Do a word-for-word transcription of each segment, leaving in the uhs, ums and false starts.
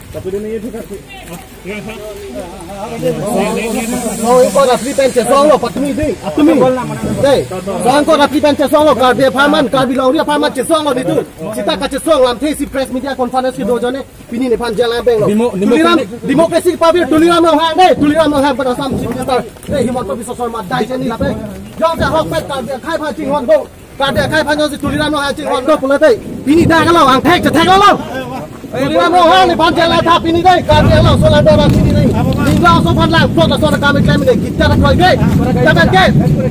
Song ingkoi ra phli pen chesonglo, patumi dei, atumi. Dei, song ingkoi ra phli pen chesonglo, Karbi apharman, Karbi longri apharman chesonglo nelitum. Seta kachesong lamthe si press media conference kedo ajoine, pini nephan jail abeng lo. Demo-, Tuliram, democracy, democracy pavi Tuliram Ronghang dei, Tuliram Ronghang pen Assam Chief Minister dei, Himanta Biswa Sarma dai cheni lapen jongsi ahokpet Karbi akhai aphan chinghon do. Karbi akhai aphan jongsi Tuliram Ronghang chinghon do pulote, pini dak lo, angthek chethek lo. Tuliram Ronghang nephan jail atha pini dei, Karbi Anglong aso alang dora pini dei. Ninglo aso aphan langplot ason akam keklem dei, gita dak kroi dei. Jabat ke,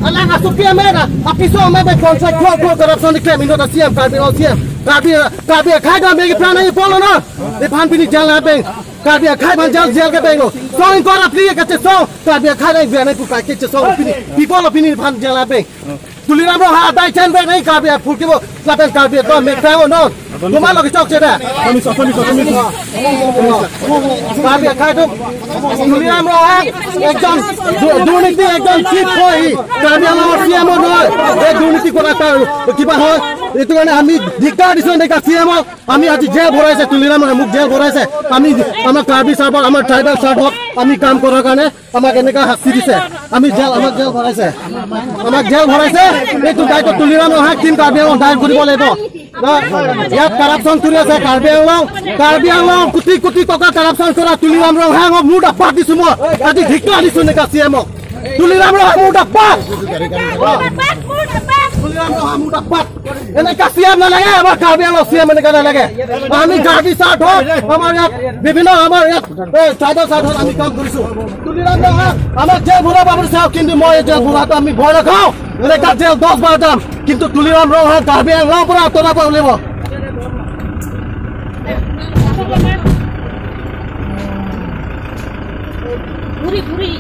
alang aso P M A ra, apiso amei pen konsai crore crore corruption keklem, inut a-C M, Karbi Anglong C M. Karbi, Karbi akhai dam ke pran nangji pulo non. Nephan pini jail abeng. Karbi akhai aphan jail, jail ke abeng lo. Song ingkoi ra phli kachesong, Karbi akhai nang biang pu kai kachesong pini. Pi pulo pini nephan jail abeng. Tuliram Ronghang adai chen bek nangji Karbi aphurkimo, lapen Karbi atum mekrang non. Komatlo kechokche dei. Kami so, kami so, kami so. Karbi akhai atum, Tuliram Ronghang ekjon du-, দুৰ্নীতি, ekjon cheat hoy. Karbi Anglong C M noi. এই দুৰ্নীতি কৰা কাৰ কিবা হয়? এইটো কাৰণে আমি ধিক্কাৰ দিছো এনেকা C M ক। আমি আজি জেল ভৰাইছে, তুলিৰাম ৰণহাঙে মোক জেল ভৰাইছে। আমি আমাৰ কাৰ্বি স্বাৰ্থত, আমাৰ ট্ৰাইবেল স্বাৰ্থত আমি কাম কৰাৰ কাৰণে আমাক এনেকা শাস্তি দিছে। আমি জেল, আমাক জেল ভৰাইছে, আমাক জেল ভৰাইছে। এইটো দায়িত্ব তুলিৰাম ৰণহাঙে, টিম কাৰ্বি আংলং দায়ী কৰিব লাগিব। ন? ইয়াত কাৰাপচন কৰি আছে কাৰ্বি আংলং, কাৰ্বি আংলং কোটি কোটি টকা কাৰাপচন কৰা তুলিৰাম ৰণহাঙক মুৰ্দাবাদ দিছো মই। আজি ধিক্কাৰ দিছো এনেকা C M ক। তুলিৰাম ৰণহাং মুৰ্দাবাদ। মুৰ্দাবাদ, মুৰ্দাবাদ। তুলিৰাম ৰণহাং মুৰ্দাবাদ। এনেকা C M নালাগে, আমাৰ কাৰ্বি আংলং C M এনেকা নালাগে। আমি কাৰ্বি স্বাৰ্থত, আমাৰ ইয়াত বিভিন্ন, আমাৰ ইয়াত, এ, ট্ৰাইবেল স্বাৰ্থত আমি কাম কৰিছো। তুলিৰাম ৰণহাং আমাক জেল ভৰাব আপুনি চাওক, কিন্তু মই এই জেল ভৰোৱাটো আমি ভয় নাখাওঁ। এনেকা জেল দহ বাৰ যাম, কিন্তু তুলিৰাম ৰণহাং কাৰ্বি আংলং পৰা আঁতৰাব লাগিব। ঘুরি, ঘুরি।